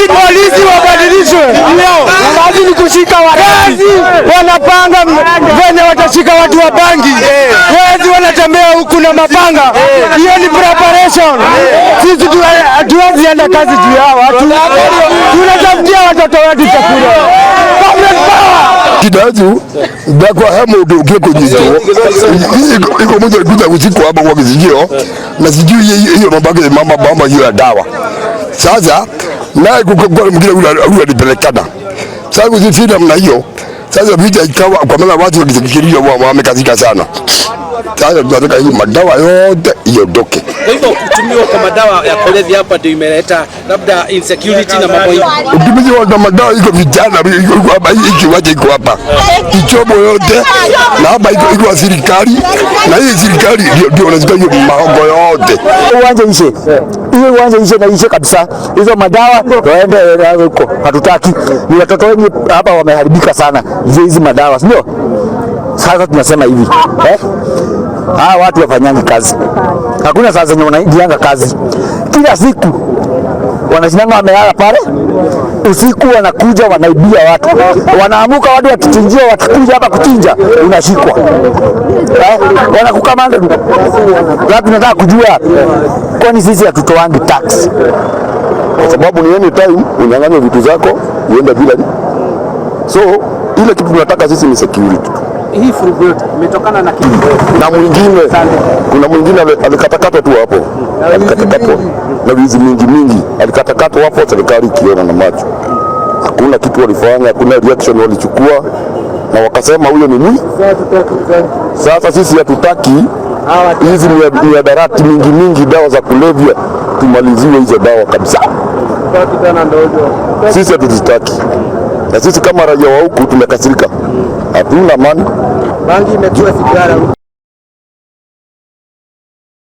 Polisi wabadilishwe. Kazi ni kushika wakazi, wanapanga venye watashika watu wa bangi. Wezi wanatembea huku na mapanga, hiyo ni preparation. Sisi hatuwezi enda kazi juu yao watu, tunatafutia watoto wetu chakula. Comrade power! Kidazu ndakwa he mundu ungi kunyitwo iko mundu alikuja usiku hapa kwa kizijio na sijui hiyo mambo yake, mambo hiyo ya dawa. Sasa naye kukua mwingine yule alipelekana. Sasa kuzifika namna hiyo, sasa vita ikawa kwa maana watu wakifikiria wamekazika sana. Sasa tunataka hiyo madawa yote iondoke. Kwa hivyo kutumiwa kwa madawa ya kulevya hapa ndio imeleta labda insecurity na mambo hiyo. Utumizi wa madawa iko vijana iko hapa, hii kiwanja iko hapa ichomo yote, na hapa iko serikali, na hii serikali ndio wanachukua hiyo maongo yote. Uwanja ishe, hiyo uwanja ishe na ishe kabisa. Hizo madawa waende huko, hatutaki. Ni watoto wengi hapa wameharibika sana hizi madawa, ndio sasa tunasema hivi, eh? Hawa watu wafanyangi kazi, hakuna saa zenye wanaingianga kazi. Kila siku wanashindanga wamelala pale, usiku wanakuja wanaibia watu, wanaamuka watu wakichinjia, wakikuja hapa kuchinja unashikwa, eh? Wanakukamata tu. Labda tunataka kujua kwani sisi hatutoangi tax? Kwa sababu ni anytime unyang'anywe vitu zako uende bila. So ile kitu tunataka sisi ni security. Hii furugu yote imetokana na kitu. Na mwingine, kuna mwingine alikatakatwa tu hapo, alikatakatwa na wizi mingi mingi, alikatakatwa hapo, serikali ikiona na macho, hakuna kitu walifanya, hakuna reaction walichukua, na wakasema huyo ni mwi. Sasa sisi hatutaki hizi mihadarati mingi mingi, dawa za kulevya, tumaliziwe hizo dawa kabisa. Sisi hatuzitaki, na sisi kama raia wa huku tumekasirika, hatuna amani. Bangi imekuwa sigara.